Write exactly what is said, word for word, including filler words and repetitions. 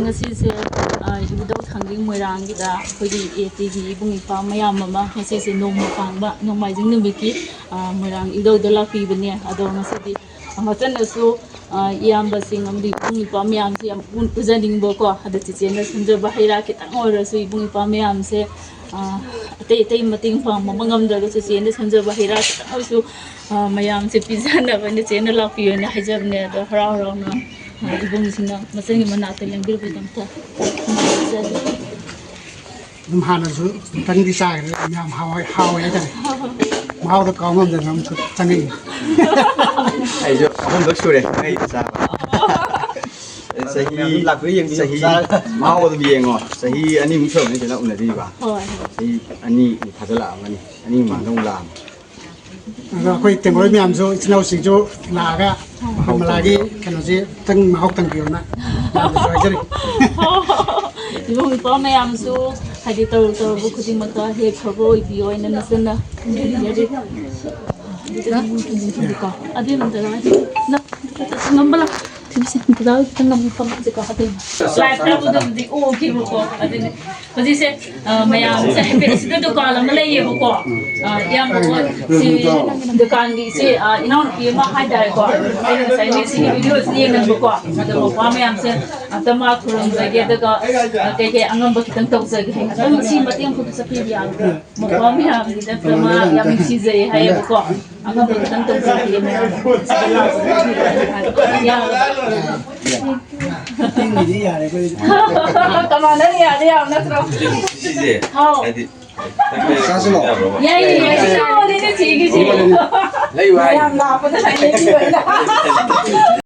ꯉꯁꯤꯁꯦ, ꯑ, ꯏꯕꯨꯙꯧ ꯊꯥꯡꯖꯤꯡ ꯃꯣꯏꯔꯥꯡꯒꯤꯗ ꯑꯩꯈꯣꯏꯒꯤ ꯑꯦ ꯇꯤꯒꯤ ꯏꯕꯨꯡ ꯏꯄ꯭ꯋꯥ ꯃꯌꯥꯝ ꯑꯃ ꯉꯁꯤꯁꯦ ꯅꯣꯡꯃ ꯄꯥꯟꯕ ꯅꯣꯡꯃꯥꯏꯖꯤꯡ ꯅꯨꯃꯤꯠꯀꯤ, ꯑ, ꯃꯣꯏꯔꯥꯡ ꯏꯙꯧꯗ ꯂꯥꯛꯄꯤꯕꯅꯦ꯫ ꯑꯗꯣ ꯉꯁꯤꯗꯤ ꯃꯆꯟꯅꯁꯨ, ꯑ, ꯏꯌꯥꯝꯕꯁꯤꯡ ꯑꯃꯗꯤ ꯏꯕꯨꯡ ꯏꯄ꯭ꯋꯥ ꯃꯌꯥꯝꯁꯦ ꯌꯥꯝ ꯎ-, ꯎꯖꯅꯤꯡꯕꯀꯣ꯫ ꯑꯗ ꯆꯦꯆꯦꯅ ꯁꯦꯝꯖꯕ ꯍꯩ ꯔꯥ ꯈꯤꯇꯪ ꯑꯣꯏꯔꯁꯨ ꯏꯕꯨꯡ ꯏꯄ꯭ꯋꯥ ꯃꯌꯥꯝꯁꯦ, ꯑ, ꯑꯇꯩ ꯑꯇꯩ ꯃꯇꯦꯡ ꯄꯥꯡꯕ ꯑꯃ ꯉꯝꯗ꯭ꯔꯒꯁꯨ ꯆꯦꯆꯦꯅ ꯁꯦꯝꯖꯕ ꯍꯩ ꯔꯥ ꯈꯤꯇꯪ ꯑꯣꯏꯔꯁꯨ, ꯑ, ꯃꯌꯥꯝꯁꯦ ꯄꯤꯖꯅꯕ ꯏꯆꯦꯅ ꯂꯥꯛꯄꯤꯌꯣꯅ ꯍꯥꯏꯖꯕꯅꯦ꯫ ꯑꯗꯣ ꯍꯔꯥꯎ ꯍꯔꯥꯎꯅ, ꯑ, ꯏꯕꯨꯡꯁꯤꯡꯅ ꯃꯆꯟꯒꯤ ꯃꯅꯥꯛꯇ ꯂꯦꯡꯕꯤꯔꯛꯄꯒꯤꯗꯃꯛꯇ ꯊꯥꯒꯠꯆꯔꯤ꯫ ꯑꯗꯨꯝ ꯍꯥꯟꯅꯁꯨ ꯑꯃꯨꯛꯇꯪꯗꯤ ꯆꯥꯈ꯭ꯔꯦ, ꯌꯥꯝ ꯍꯥꯎꯋꯦ, ꯍꯥꯎꯋꯦ ꯍꯥꯏꯇꯥꯔꯦ꯫ ꯃꯍꯥꯎꯗꯣ ꯀꯥꯎ ꯉꯝꯗꯅ ꯑꯃꯨꯛꯁꯨ ꯆꯪꯉꯛꯏ꯫ ꯑꯩꯁꯨ ꯑꯍꯨꯝꯂꯛ ꯁꯨꯔꯦ ꯑꯩ ꯆꯥꯕ꯫ ꯆꯍꯤ, ꯃꯌꯥꯝ ꯂꯥꯛꯄꯤꯔ ꯌꯦꯡꯕꯤꯌꯨ, ꯆꯍꯤ ꯆꯥꯔꯒ꯫ ꯃꯍꯥꯎ ꯑꯗꯨꯝ ꯌꯦꯡꯉꯣ꯫ ꯆꯍꯤ ꯑꯅꯤꯃꯨꯛ ꯁꯨꯔꯝꯃꯅꯤ ꯁꯤꯗ ꯎꯅꯗ꯭ꯔꯤꯕ꯫ ꯍꯣꯏ, ꯍꯣꯏ꯫ ꯆꯍꯤ ꯑꯅꯤ ꯐꯥꯖꯤꯜꯂꯛꯑꯝꯃꯅꯤ, ꯑꯅꯤ ꯃꯃꯥꯡꯗ ꯑꯃꯨꯛ ꯂꯥꯛꯑꯝꯃꯦ꯫ ꯑꯗꯣ ꯑꯩꯈꯣꯏ ꯇꯦꯡꯒꯣꯏ ꯃꯌꯥꯝꯁꯨ, ꯏꯆꯤꯟ ꯏꯅꯥꯎꯁꯤꯡꯁꯨ ꯂꯥꯛꯑꯒ ꯃꯍꯥꯎ ꯃꯂꯥꯒꯤ ꯇꯪꯕꯤꯌꯣ꯫ ꯀꯩꯅꯣꯁꯦ ꯈꯤꯇꯪ ꯃꯍꯥꯎ ꯇꯪꯕꯤꯌꯣꯅ ꯃꯌꯥꯝꯗꯁꯨ ꯍꯥꯏꯖꯔꯤ꯫ ꯏꯕꯨꯡ ꯏꯄ꯭ꯋꯥ ꯃꯌꯥꯝꯁꯨ, ꯍꯥꯏꯗꯤ, ꯇꯧꯔꯨ ꯇꯧꯔꯨꯕ ꯈꯨꯗꯤꯡꯃꯛꯇ ꯍꯦꯛ ꯐꯕ ꯑꯣꯏꯕꯤꯌꯣ ꯍꯥꯏꯅ ꯅꯆꯟꯅ ꯊꯝꯕꯤꯖꯔꯤ꯫ ꯑꯗꯨꯏ ꯃꯇꯝꯗ ꯍꯥꯏꯗꯤ, ꯅꯪ ꯉꯝꯕ ꯂꯥꯛ-, ꯊꯤꯕꯤꯁꯦ, ꯗꯗꯥ ꯈꯤꯇꯪ ꯉꯝꯕ ꯐꯝꯁꯦꯀꯣ, ꯑꯗꯨꯏ꯫ ꯂꯥꯏꯐꯇ ꯎꯕꯗꯕꯨꯗꯤ ꯎꯈꯤꯕꯀꯣ, ꯑꯗꯨꯅꯤ꯫ ꯍꯧꯖꯤꯛꯁꯦ, ꯑ, ꯃꯌꯥꯝꯁꯦ ꯍꯥꯏꯐꯦꯠ ꯁꯤꯗ ꯗꯨꯀꯥꯟ ꯑꯃ ꯂꯩꯌꯦꯕꯀꯣ꯫ ꯑ, ꯏꯌꯥꯝꯕ ꯍꯣꯏ, ꯁꯤ ꯗꯨꯀꯥꯟꯒꯤ ꯏꯆꯦ, ꯑ, ꯏꯅꯥꯎꯅꯨꯄꯤ ꯑꯃ ꯍꯥꯏꯇꯥꯔꯦꯀꯣ꯫ ꯑꯩꯅ ꯉꯁꯥꯏ ꯃꯤꯁꯤꯒꯤ ꯚꯤꯗꯤꯑꯣꯁꯤ ꯌꯦꯡꯉꯝꯕꯀꯣ꯫ ꯑꯗꯣ ꯃꯄꯥ ꯃꯌꯥꯝꯁꯦ ꯑꯝꯇ ꯃꯥ ꯈꯨꯔꯨꯝꯖꯒꯦ, ꯑꯗꯨꯒ, ꯑ, ꯀꯩꯀꯩ ꯑꯉꯝꯕ ꯈꯤꯇꯪ ꯇꯧꯖꯒꯦ ꯍꯥꯏꯅ꯫ ꯑꯗꯨꯝ ꯁꯤ ꯃꯇꯦꯡ ꯑꯃꯈꯛ ꯆꯠꯄꯤꯕ ꯌꯥꯒꯗ꯭ꯔꯥ? ꯃꯄꯥ ꯃꯌꯥꯝꯒꯤꯗꯃꯛꯇ ꯃꯥ ꯌꯥꯝ ꯅꯨꯡꯁꯤꯖꯩ ꯍꯥꯏꯌꯦꯕꯀꯣ꯫ ꯑꯉꯝꯕ ꯈꯤꯇꯪ ꯇꯧꯖꯒꯦ ꯃꯌꯥꯝ꯫ ꯌꯥꯔꯕ? ꯃꯇꯦꯡꯒꯤꯗꯤ ꯌꯥꯔꯦ ꯑꯩꯈꯣꯏ꯫ ꯀꯃꯥꯟꯗꯔ ꯌꯥꯗꯤ ꯌꯥꯕ ꯅꯠꯇ꯭ꯔꯣ? ꯁꯤꯁꯦ ꯍꯥꯎ꯫ ꯍꯥꯏꯗꯤ ꯆꯥꯁꯤ ꯂꯥꯛꯑꯣ꯫ ꯌꯥꯏꯌꯦ, ꯌꯥꯏꯌꯦ꯫ ꯌꯥꯏꯌꯦ, ꯆꯦꯒꯤ, ꯆꯦꯒꯤ꯫ ꯂꯩꯌꯨ ꯍꯥꯏ꯫ ꯌꯥꯝ ꯂꯥꯞꯄꯗ ꯂꯩꯌꯦ, ꯁꯤ ꯑꯣꯏꯅ꯫